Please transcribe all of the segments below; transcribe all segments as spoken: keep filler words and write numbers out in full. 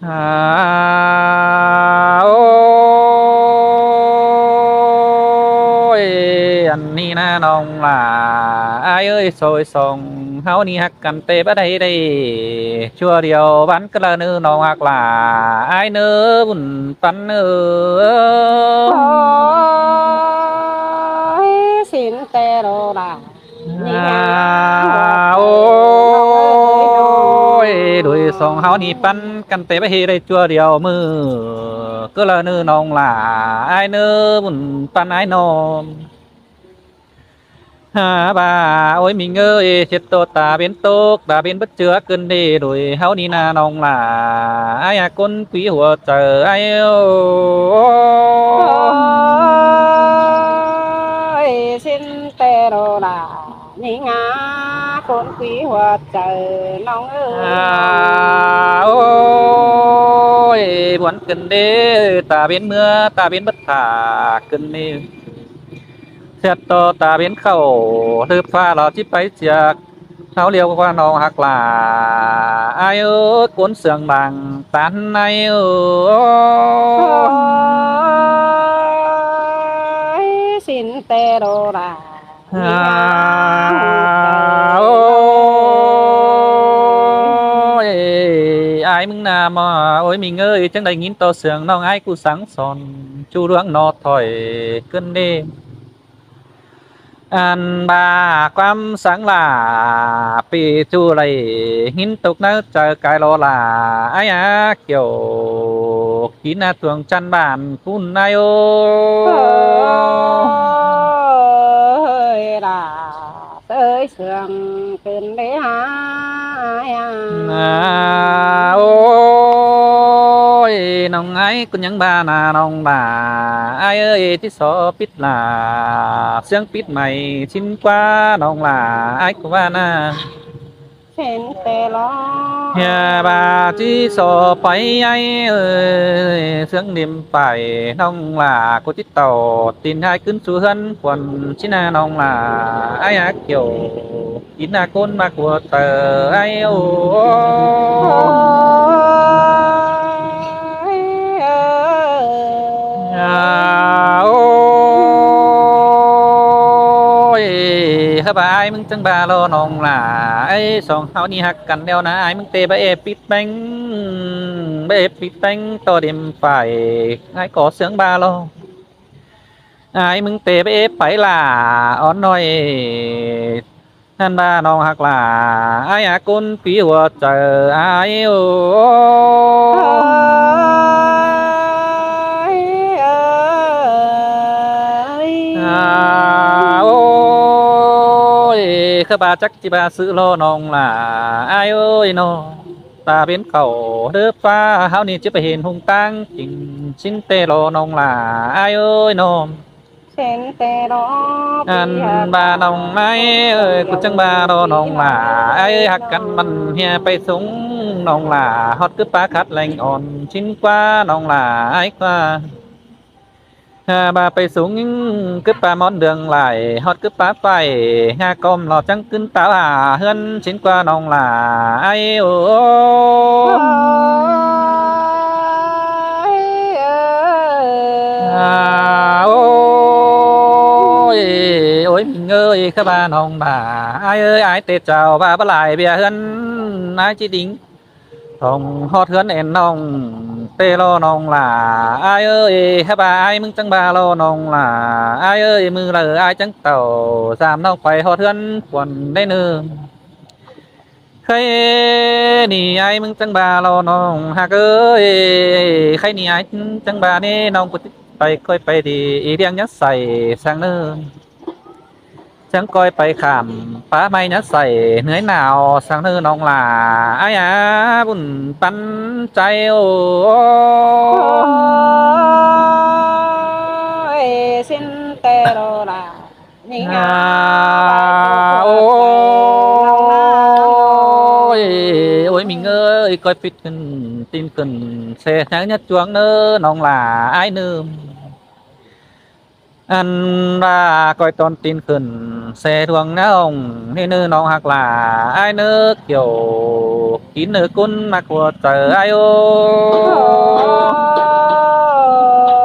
À, ôi, ăn ꞌnị ꞌna ꞌnọng lả ải ơi, sôi song ꞌháu ꞌnị ꞌhặc căn ꞌtẹ báu đảy đảy ꞌchua điêu, ꞌván cá ꞌla ꞌnớ ꞌnọng ꞌhặc lả ải ꞌnớ bun ꞌpắn ꞌnớ. Ôi, ꞌsịn ꞌtẹ ꞌlạ. À, ôi, đuổi song ꞌháu ꞌnị ꞌpắn căn ꞌtẹ báu hê đảy ꞌchua điêu ꞌmự cá ꞌla ꞌnớ ꞌnọng lả ải ꞌnớ bun ꞌpắn ải ꞌnọng. À, ꞌva ôi ꞌmí ꞌngới, ꞌchệt ꞌto ta bến tốc, ta bến bớt ꞌchưa ꞌcứn đi, đuổi ꞌháu ꞌnị ꞌna ꞌnọng lả ải, à, ꞌcốn quí hua chaư ải. Ôi, ꞌsịn ꞌtẹ ꞌlạ. ꞌNị ꞌnga ꞌcốn quí hua chaư ꞌnọng ới. À, ôi, buôn ꞌcứn đi, ta bến ꞌmứa, ta bến bớt thả ꞌcứn đi. ꞌChệt ꞌto ta bến khảu, ꞌlưp ꞌphạ lo ꞌchí pay ꞌchiặc. ꞌHáu ꞌliêu ꞌquá ꞌnọng ꞌhặc lả ải ơi, ꞌcốn sương đang tán ải ơi. Ôi, ꞌsịn ꞌtẹ ꞌlạ. À, ôi, ải ꞌmứng ꞌna ꞌmo, ôi ꞌmí ꞌngới, chắng đảy ꞌnghín ꞌto sương ꞌnọng ải ꞌcú sắng son ꞌchu ꞌluống ꞌnọ thôi ꞌcứn đi. Ăn ꞌva ꞌquám sắng lả ꞌpi ꞌchu đảy ꞌnghín tốc ꞌnớ chaư cai lo lả ải, à, Kiêu, kín ꞌna tuông chăn bản ꞌcốn ải ơi. Ôi, lả ới, sương ꞌcứn đi hả. À, ôi, ꞌnọng ải ꞌcốn ꞌnhắng ꞌva ꞌna ꞌnọng lả ải ơi, ꞌchí so pít lả, sương pít mai ꞌsịn ꞌquá ꞌnọng lả ải ꞌcọ ꞌva ꞌna. ꞌSịn ꞌtẹ ꞌlạ. Hia ꞌva ꞌchí so pay ải ơi, sương đêm pay ꞌnọng lả ꞌcọ ꞌchí tảu tin ải ꞌcứn sú ꞌhướn khuôn ꞌsịn ꞌna ꞌnọng lả ải, à, Kiêu. Kín ꞌna ꞌcốn ꞌmặc hua chaư ải ơi. À, ôi, hả ꞌva ải ꞌmứng chắng ꞌva lo ꞌnọng lả ải, song ꞌháu ꞌnị ꞌhặc căn ꞌlẹo ꞌna, ải ꞌmứng ꞌtẹ báu é pít ꞌpéng, báu é pít ꞌpéng ꞌto đêm pay, ải ꞌcọ sương ꞌva lo. Ải ꞌmứng ꞌtẹ báu é pay lả ón ꞌnọi. Ăn ꞌva ꞌnọng ꞌhặc lả ải, à, ꞌcốn quí hua chaư ải ơi. À, ôi, hả ꞌva chắc ꞌchí ꞌva ꞌsự lo ꞌnọng lả ải ơi ꞌnọ. Ta bến khảu ꞌlưp ꞌphạ ꞌháu ꞌnị ꞌchí pay hên ꞌhung ꞌtáng chính ꞌsịn ꞌtẹ lo ꞌnọng lả ải ơi ꞌnọ. Ăn ꞌva ꞌnọng ải ơi, ꞌcọ chắng ꞌva lo ꞌnọng lả ải ơi, ꞌhặc căn ꞌmắn hia pay sung ꞌnọng lả ꞌhọt cứ ꞌpá khắt ꞌlẹng ón ꞌsịn ꞌquá ꞌnọng lả ải ꞌquá. Hả ꞌva pay sung cứ ꞌpá ꞌmón đường lai ꞌhọt cứ ꞌpá pay, ꞌnga ꞌcóm lo chắng ꞌcứn táo hả ꞌhướn ꞌsịn ꞌquá ꞌnọng lả ải ơi. À, ôi, ôi ꞌmí ꞌngới, hả ꞌva ꞌnọng lả ải ơi, ải ꞌtẹ chảu ꞌva báu lai ꞌviạk ꞌhướn, ải ꞌchí đin thong ꞌhọt ꞌhướn ên ꞌnọng ꞌtẹ lo ꞌnọng lả ải ơi. Hả ꞌva ải ꞌmứng chắng ꞌva lo ꞌnọng lả ải ơi, ꞌmự đaư ải chắng tảu sam ꞌnọng pay ꞌhọt ꞌhướn khuôn đảy ꞌnớ. ꞌKhạy ꞌnị ải ꞌmứng chắng ꞌva lo ꞌnọng ꞌhặc ơi, ꞌkhạy ꞌnị ải chắng ꞌva ꞌnị ꞌnọng ꞌcọ ꞌchí pay ꞌcoi pay đi, ꞌi ꞌliệng ꞌnhá say sang ꞌnớ. Chắng ꞌcoi pay khảm pá ꞌmạy ꞌnhá say ꞌnưới nảo sang ꞌnớ ꞌnọng lả ải, à, bun ꞌpắn ꞌchái ôi. Ôi, ꞌsịn ꞌtẹ ꞌlạ. À, ôi, ôi ꞌmí ꞌngới, ꞌcoi pít khửn tin khửn ꞌsê ꞌnhắng ꞌnhá chuông ꞌnớ ꞌnọng lả ải ꞌnớ. Ăn ꞌva ꞌcoi ꞌtọn tin khửn ꞌsê ꞌluống ꞌnọng ꞌnị ꞌnớ ꞌnọng ꞌhặc lả ải ꞌnớ, Kiêu Kính ơi ꞌcốn ꞌmặc hua chaư ải ơi.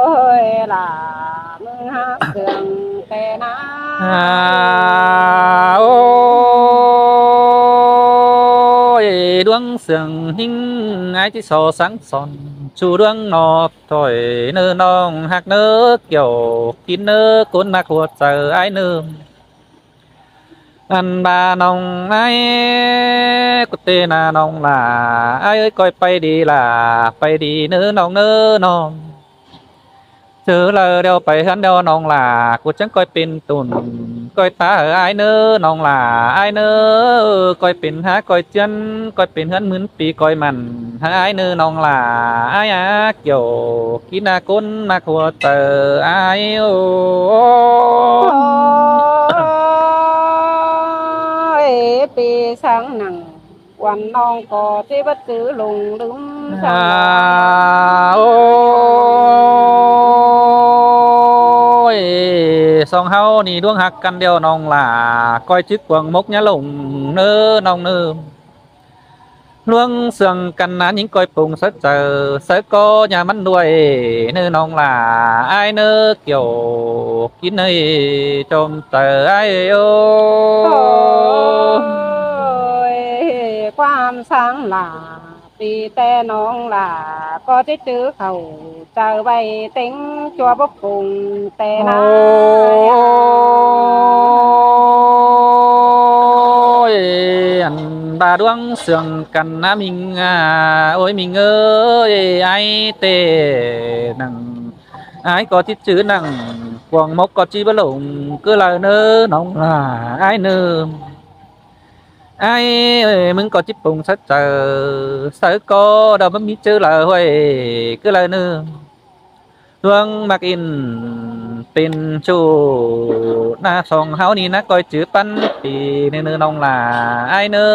Ôi, lả ꞌmứng hák sương té ná. À, ôi, ꞌluống sương ꞌhính ải ꞌchí so sáng son ꞌchu ꞌluống ꞌnọk thôi ꞌnớ ꞌnọng ꞌhặc ꞌnớ Kiẻo. Kính ơi ꞌcốn ꞌmặc hua chaư ải ꞌnớ. Ăn ꞌva ꞌnọng ải, ꞌcọ ꞌtẹ ꞌna ꞌnọng lả ải ơi, ꞌcoi pay đi lả, pay đi ꞌnớ ꞌnọng ꞌnớ ꞌnọng. ꞌChớ đaư đeo pay ꞌhướn đeo ꞌnọng lả, ꞌcọ chắng ꞌcoi pên tủn, ꞌcoi ta hảư ải ꞌnớ ꞌnọng lả ải ꞌnớ. ꞌCoi pên hák ꞌcoi ꞌchiến, ꞌcoi pên ꞌhướn ꞌmứn pi ꞌcoi mẳn hảư ải ꞌnớ ꞌnọng lả ải a Kiẻo. Kính ơi ꞌcốn ꞌmặc hua chaư ải ơi. Ôi, pi sáng nẳng ꞌquám ꞌnọng ꞌcọ ꞌchí báu chứ lông ꞌlứm. À, ôi, song ꞌháu ꞌnị ꞌluống ꞌhặc căn đeo ꞌnọng lả, ꞌcoi chứ cuông mốc ꞌnhá lông ꞌnớ ꞌnọng ꞌnớ. ꞌLuống sương căn ꞌnhính ꞌcoi pông sáư chaư, sáư ꞌcọ ꞌnhá ꞌmắn đuôi ꞌnớ ꞌnọng lả ải ꞌnớ Kiẻo. Kính ơi ꞌchom chaư ải ơi. Ôi, ꞌquám sáng lả pi ꞌtẹ ꞌnọng lả ꞌcọ ꞌchí chứ khảu chaư ꞌvạy ꞌtếng ꞌchua bốc pông té ná. Ôi, ăn ꞌva ꞌluống sương căn ꞌná ꞌminh à, ôi ꞌminh ơi, ải ꞌtẹ nẳng, ải ꞌcọ ꞌchí chứ nẳng cuông mốc ꞌcọ ꞌchí báu lông ꞌcứ đaư ꞌnớ ꞌnọng lả ải ꞌnớ. Ải ơi, ꞌmứng ꞌcọ ꞌchí pông sáư chaư, sáư ꞌcọ đaư báu ꞌmí ꞌchớ đaư ꞌhuối ꞌcứ đaư ꞌnớ. ꞌLuống ꞌmặc ꞌnị pên ꞌchu ꞌna song ꞌháu ꞌnị ꞌná ꞌcoi chứ păn pi ꞌnớ ꞌnọng lả ải ꞌnớ.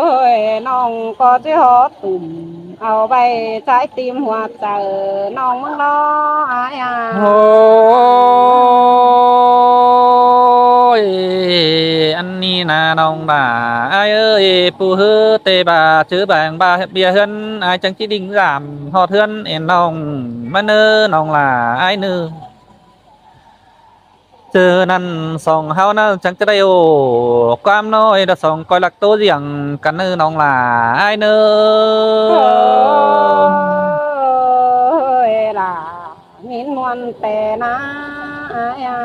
Ôi, ꞌnọng ꞌcọ ꞌchí hó tủm au ꞌvạy trái tim hua chaư ꞌnọng ꞌmứng ꞌnớ ải a. Ôi, ăn ꞌnị ꞌna ꞌnọng lả ải ơi, ꞌpưa ꞌhứ ꞌtẹ ꞌva chứ bang ꞌva ꞌviạk ꞌhướn ải chắng ꞌchí đinh dản ꞌhọt ꞌhướn ên ꞌnọng ꞌmắn ꞌnớ ꞌnọng lả ải ꞌnớ. ꞌChớ ꞌnặn song ꞌháu ꞌnặn chắng ꞌchí đảy ổ ꞌquám ꞌnọi đa song ꞌcoi ꞌlặc ꞌtố ꞌdiệng căn ꞌnớ ꞌnọng lả ải ꞌnớ. Ôi, lả ꞌnghín ꞌmuôn té ná ải a.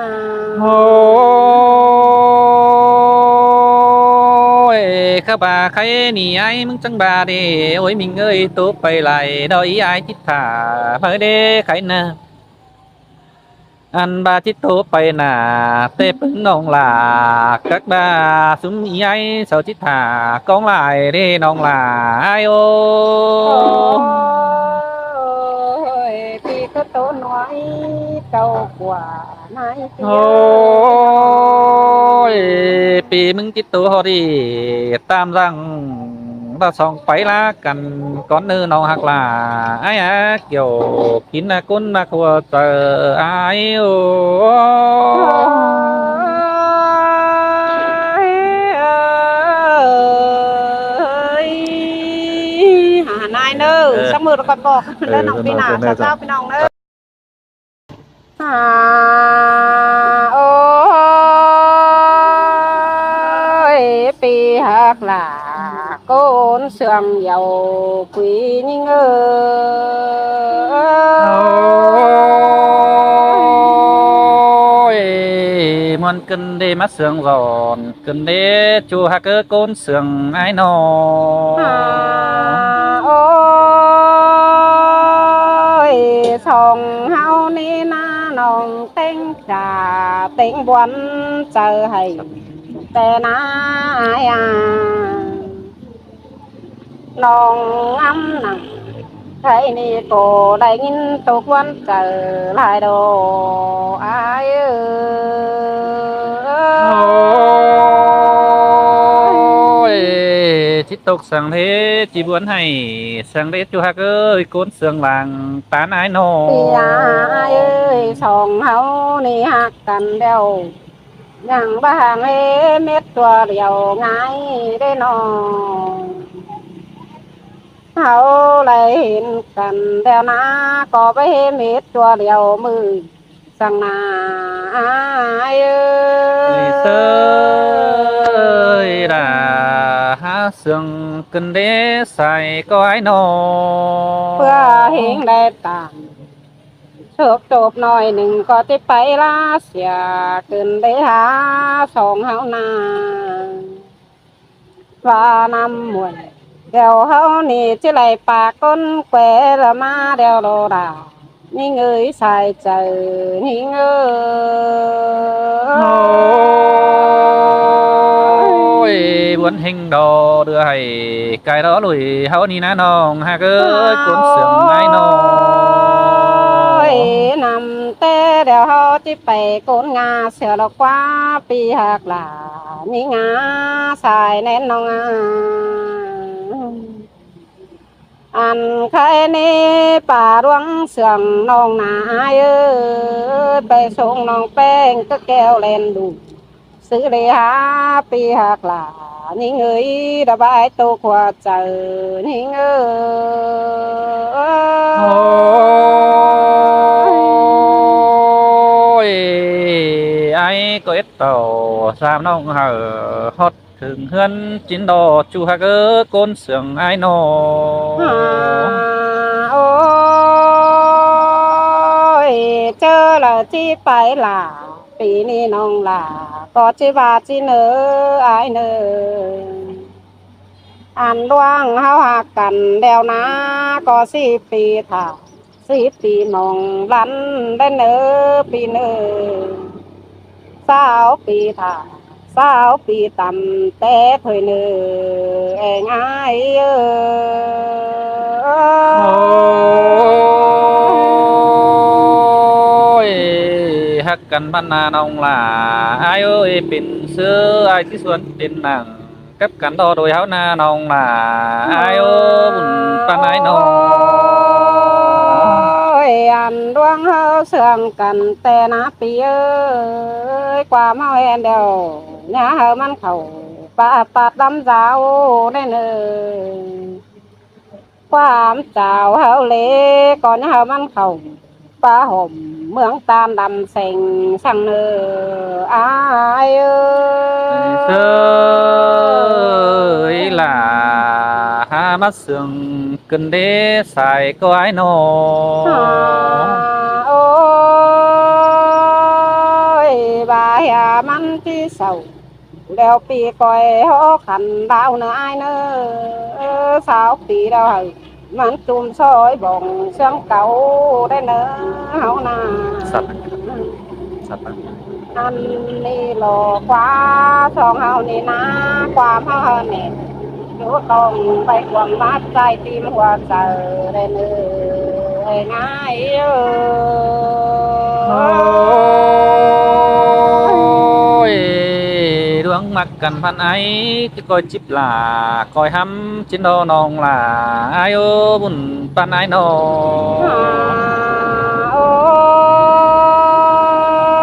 Ôi, khắp ꞌva khay ꞌnị ải ꞌmứng chắng ꞌva đi, ôi ꞌminh ơi, ꞌtố pay lai đo ꞌí ải chít thả ꞌmới đé khay ꞌnớ. Ăn ꞌva chít ꞌtố pay nả ꞌtẹ ꞌpứng ꞌnọng lả, cắp ꞌva sum ꞌí ải sau chít thả cóng lai đé ꞌnọng lả ải ơi. Ôi, pi ꞌcứ ꞌtố ꞌnọi cáu ꞌquá ꞌnái ꞌtía. Ôi, pi ꞌmứng chít ꞌtố ꞌhọt đi tam dăng đa song pay ꞌlạ căn cón ꞌnớ ꞌnọng ꞌhặc lả ải a Kiẻo. Kính ơi ꞌcốn ꞌmặc hua chaư ải ơi. Hả, ꞌnái ꞌnớ. Ờ. Sắc mưa nó còn bọc. Ờ, ꞌnớ ꞌnọng pi nả, nó sao sao pi ꞌnọng ꞌnớ. À, ôi, pi ꞌhặc lả ꞌcốn sương dẻo quí ꞌnhính ơi. Ôi, ꞌmuôn ꞌcứn đé ꞌmá sương dọn, ꞌcứn đé ꞌchu ꞌhặc ꞌcốn sương ải ꞌnớ. À, ôi, song ꞌháu ꞌnị ꞌna ꞌnọng ꞌtếng chả ꞌtếng ꞌbuôn chaư hảư té ná ải a. ꞌNọng ngắm nẳng khay ꞌnị ꞌcọ đảy ꞌnghín ꞌtố ꞌbuôn chaư lai đo ải ơi. Ôi, chít tốc săng đé ꞌchí ꞌbuôn hảư, săng đé ꞌchu ꞌhặc ơi, ꞌcốn sương lăng tán ải ꞌnớ. Pi a ải ơi, song ꞌháu ꞌnị ꞌhặc căn đeo. ꞌnhắng báu hăng ꞌhế mết ꞌtua điêu ꞌngai đé ꞌnọng. ꞌHáu đảy hên căn đeo ꞌná ꞌcọ báu ꞌhế mết ꞌtua điêu ꞌmự săng ꞌná ải ới. Ơi, ꞌsớ đa hák sương ꞌcứn đé sai ꞌcọ ải ꞌnọng. ꞌPưa ꞌhính đảy tản sốp sốp ꞌnọi ꞌnưng ꞌcọ ꞌchí pay ꞌlạ sia ꞌcứn đé hák song ꞌháu ꞌná. ꞌVa ꞌnặm muôn đeo ꞌháu ꞌnị ꞌchí đảy pák ꞌcốn ꞌquế ꞌlạ ꞌmá đeo ꞌlạ đa ꞌnhính ới sai chaư ꞌnhính ới. Ôi, ꞌbuốn ꞌhêng đo đưa hảy cai đo lui ꞌháu ꞌnị ꞌná ꞌnọng hák ới ꞌcốn sương ải ꞌnọng. Ôi, ꞌnặm té đeo ꞌháu ꞌchí pay ꞌcốn ꞌnga sia ꞌlạ ꞌquá ꞌpi ꞌhặc lả ꞌnhính ꞌnga sai ꞌnén ꞌnọng a. Ăn khay ꞌnị pá ꞌluống sương ꞌnọng ꞌná ải ới, pay sông ꞌnọng ꞌpéng cá keo ꞌlen đu. ꞌSứ đảy hák ꞌpi ꞌhặc lả ꞌnhính ới, đa bái tô khua chaư ꞌnhính ới. Ôi, ải ꞌcọ ết tảu sam ꞌnọng hảư ꞌhọt ꞌkhớng ꞌhướn ꞌchí đo ꞌchu hák ới ꞌcốn sương ải ꞌnọng. Ôi, ꞌchớ ꞌlạ ꞌchí pay lả, ꞌpi ꞌnị ꞌnọng lả ꞌcọ ꞌchí ꞌva ꞌchí ꞌnớ ải ꞌnớ. Ăn ꞌluống ꞌháu hák căn đeo ꞌná ꞌcọ síp ꞌpi thả, síp ꞌpi ꞌnọng lăn đé ꞌnớ ꞌpi ꞌnớ. Sáu ꞌpi thả, sáu ꞌpi tăm té thôi ꞌnớ eng ải ới. Ôi, hák căn ꞌmắn ꞌná ꞌnọng lả ải ới, pên ꞌsớ ải ꞌchí suôn pên nẳng cắp căn đo đuổi ꞌháu ꞌná ꞌnọng lả ải ới, bun ꞌpan ải ꞌnọng. Ôi, ăn ꞌluống ꞌháu sương căn té ꞌná ꞌpi ới, ꞌquá ꞌmá ꞌhẹn đeo ꞌnhá ꞌháu ꞌmắn khảu pá pát đăm dao đé ꞌnớ. ꞌQuám chao ꞌháu ꞌlế ꞌcọ ꞌnhá ꞌháu ꞌmắn khảu pá hỏm ꞌmướng ꞌTan đăm seng săng ꞌnớ ải ới. ꞌSới lả hák ꞌmá sương ꞌcứn đé sai ꞌcọ ải ꞌnọng. Ôi, ꞌva ꞌhia ꞌmắn ꞌchí sau đeo ꞌpi ꞌcoi ꞌhó khăn đao ꞌnớ ải ꞌnớ. Sáu ꞌpi đao hảư ꞌmắn ꞌchum soi bỏng sương cáu đé ꞌnớ ꞌháu ꞌná. Sắt. Sắt. Ăn ꞌnị lo ꞌquá song ꞌháu ꞌnị ꞌná, ꞌquám ꞌháu ꞌnị. Dú tong pay cuông ꞌmá ꞌchái ꞌtím hua chaư đé ꞌnớ eng ải ới. Ôi, ꞌluống ꞌmặc căn ꞌmắn ải, ꞌchí ꞌcoi chíp lả, ꞌcoi hăm ꞌchí đo ꞌnọng lả ải ới, bun ꞌpan ải ꞌnọng.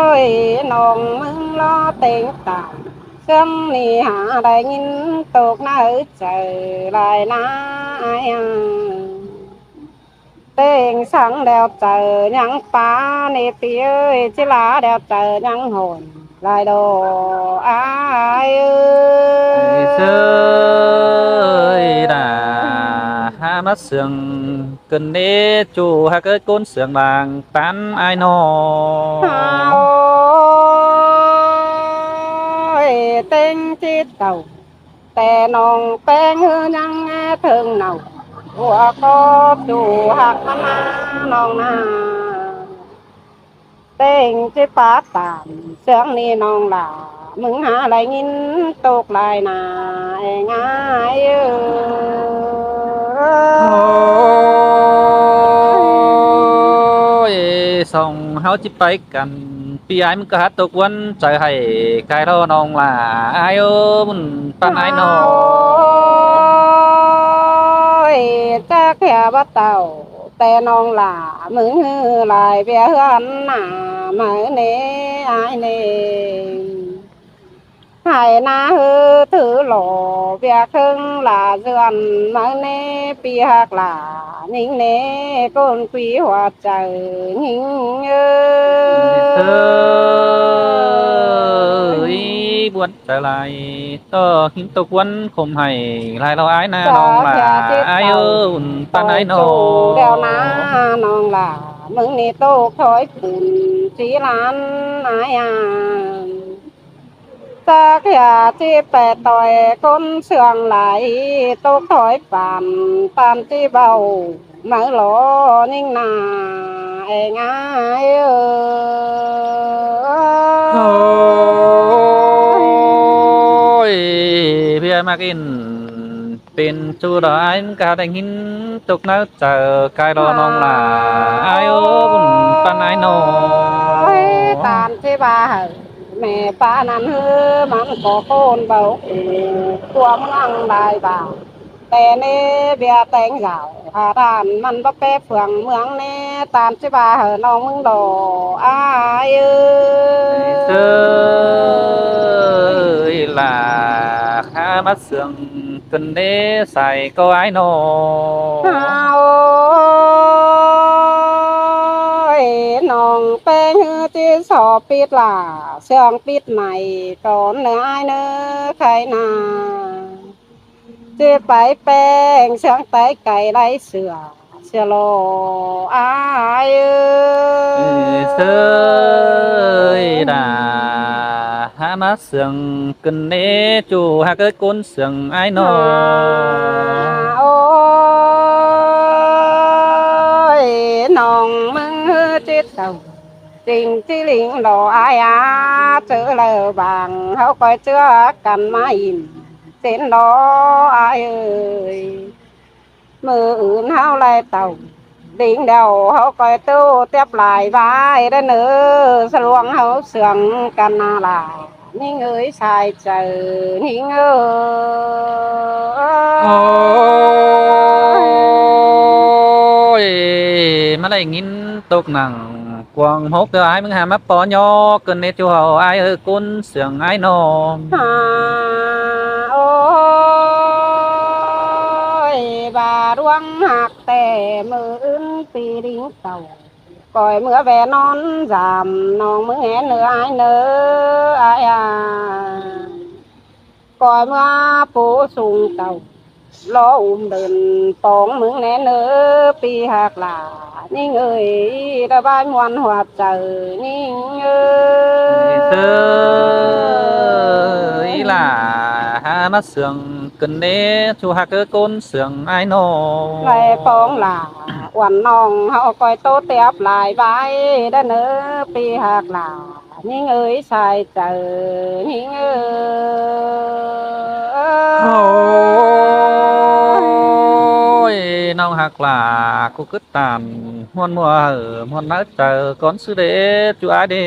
Ôi, ꞌnọng ꞌmứng lo ꞌtếng tả, sương ꞌnị hák đảy ꞌnghín tốc ꞌnớ chaư lai ꞌná ải a. ꞌTếng săng đeo chaư ꞌnhắng pá ꞌnị ꞌpi ới, ꞌchí lả đeo chaư ꞌnhắng hỏn lai đo ải ới. ꞌSới đa hák ꞌmá sương ꞌcứn đé ꞌchu hák ới ꞌcốn sương bang ꞌTan ải ꞌnọng. Ôi, ꞌtếng ꞌchí tảu té ꞌnọng ꞌpéng ꞌhứ ꞌnhắng ꞌtếng nảu, ꞌhua ꞌcọ ꞌchu hák ꞌmắn ꞌná ꞌnọng ꞌná. ꞌTếng ꞌchí pá tản sương ꞌnị ꞌnọng lả, ꞌmứng hák đảy ꞌnghín tốc lai ꞌná eng ải ới. Ôi, song ꞌháu ꞌchí pay căn, ꞌpi ải ꞌmứng ꞌcọ hák tốc ꞌquám chaư hảư cai ꞌló ꞌnọng lả ải ới, bun ꞌpan ải ꞌnọng. Ôi, chắc ꞌhia báu tảu té ꞌnọng lả ꞌmứng ꞌhứ lai ꞌviạk ꞌhướn ꞌná máư ꞌnê ải ꞌnê. Hại ꞌná ꞌhứ thứ lỏ ꞌviạk ꞌhướng lả dươn máư ꞌnê ꞌpi ꞌhặc lả ꞌnhính ꞌnê ꞌcốn ꞌquí ꞌhọt chaư ꞌnhính ơi. Ơi, buôn chaư lai ꞌto ꞌhính ꞌtộc ꞌquốn khôm hảy lai lo ải ꞌná ꞌnọng lả ải ơi, ꞌhún ꞌpắn ải ꞌnọng. Đeo ꞌná ꞌnọng lả ꞌmứng ꞌnị ꞌtộc thói pun ꞌchí ꞌlan ải a. Chắc hả ꞌchí pẹ ꞌtoi ꞌcốn sương lai ꞌtộc thói pản, pản ꞌchí báu máư lo ꞌnhính ꞌná eng ải ơi. Ôi, ꞌviạk ꞌmặc ꞌnị pên ꞌchu đo ải ꞌmắn cá đảy ꞌhính ꞌtộc ꞌnặn chaư cai lo ꞌnọng lả ải ơi, ꞌhún ꞌpắn ải ꞌnọng. Ôi, ꞌtan ꞌchí ꞌva hảư mẹ ꞌpa ꞌnặn ꞌhứ mẳn ꞌcọ ꞌcốn báu ꞌcọ ꞌmướng lai ꞌva. Té ꞌnê ꞌviạk téng dảo hả ꞌtan mẳn báu pé phượng ꞌmướng ꞌnê, ꞌtan ꞌchí ꞌva hảư ꞌnọng ꞌmứng lo ải ơi. Ơi, lả hả ꞌmá sương ꞌcứn ꞌnê sai ꞌcọ ải ꞌnọng. Hả ơi, ꞌnọng ꞌpéng ꞌhứ ꞌchí so pít lả sương pít mai ꞌcốn ꞌnớ ải ꞌnớ khay ꞌná. ꞌChí pay ꞌpéng sương tái cay lai sửa sửa lo ải ơi. Ơi, đa hả ꞌmá sương ꞌcứn ꞌnê ꞌchu ꞌhặc ới ꞌcốn sương ải ꞌnọng. Ôi, ꞌnọng ꞌmứng ꞌhứ ꞌchí tảu chính ꞌchí ꞌlính lo ải a, ꞌchớ ꞌlẹo bang ꞌháu ꞌcoi ꞌchưa căn ꞌmá ỉn chến lo ải ơi. ꞌMự ứn ꞌháu lai tảu đing đeo ꞌháu ꞌcoi ꞌtố tiáp lai ꞌvái đa ꞌnớ, ꞌsa luông ꞌháu sương căn ꞌná lả ꞌnhính ơi, sai chaư ꞌnhính ơi. Ôi, ꞌmá đảy ꞌnghín ꞌtộc nẳng cuông hốc ꞌtưa ải ꞌmứng hả ꞌmá ꞌpo ꞌnhó ꞌcứn ꞌnê ꞌchu hảư ải ơi ꞌcốn sương ải ꞌnọng. Hả ơi, ꞌva ꞌluống ꞌhặc té ꞌmự ứn ꞌpi đing tảu ꞌcoi ꞌmứa ꞌve ꞌnón dăm ꞌnọng ꞌmứng ꞌnớ ải ꞌnớ ải a. ꞌCoi ꞌmứa pú sung tảu lo ủm đơn póng ꞌmứng ꞌnớ ꞌnớ ꞌpi ꞌhặc lả ꞌnhính ơi, đa ꞌvái ꞌmuôn ꞌhuột chaư ꞌnhính ơi. Ơi, lả hả ꞌmá sương ꞌcứn ꞌnê ꞌchu ꞌhặc ới ꞌcốn sương ải ꞌnọng. Lai póng lả uôn ꞌnọng ꞌháu ꞌcoi ꞌtố tiáp lai ꞌvái đa ꞌnớ ꞌpi ꞌhặc lả ꞌnhính ơi, sai chaư ꞌnhính ơi. Ôi, ꞌnọng ꞌhặc lả ꞌcọ cứ ꞌtan ꞌmuôn ꞌmứa hảư ꞌmuôn máư chaư cón ꞌsứ đê ꞌchu ải đê.